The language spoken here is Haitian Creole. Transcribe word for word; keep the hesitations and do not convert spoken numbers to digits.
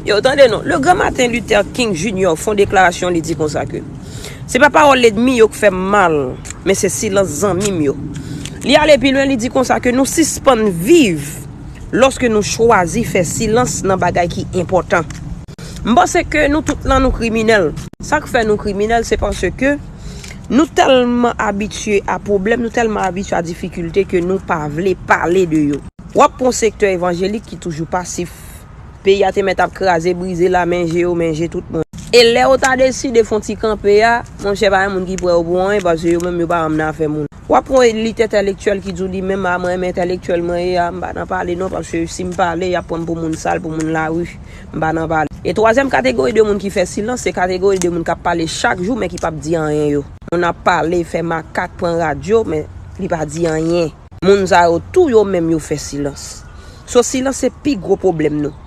Yo, tande non, le grand Martin Luther King Junior fè yon deklarasyon, li di konsa ke se pa pawòl lènmi yo k fè m mal, men se silans zanmi m yo. Li ale pi lwen, li di konsa ke nou sispann viv lòske nou chwazi fè silans nan bagay ki enpòtan. M panse ke nou tout lan nou kriminèl. Sa k fè nou kriminèl, se paske nou tèlman abitye a pwoblèm, nou tèlman abitye a difikilte ke nou pa vle pale de yo. W ap pran yon sektè evanjelik ki toujou pasif. Peyi a te mèt ap kraze, brize la, men je yo, men je tout moun. E lè yo ta deside fè yon ti kanpe a, monchè, pa gen moun ki prè yo pou anyen, paske yo menm yo pa janm nan afè moun. W ap pran yon elit entèlektyèl ki di w li menm, a, mwen menm entèlektyèl mwen ye a, m pa nan pale non, paske si m pale, y ap pran m pou moun sal, pou moun lari. M pa nan pale. E twazyèm kategori de moun ki fè silans, se kategori de moun k ap pale chak jou, men ki p ap di anyen yo. Moun ap pale, fè makak, pran radyo, men li pa di anyen. Moun sa yo tou yo menm yo fè silans. So, silans se pi gwo pwoblèm nou.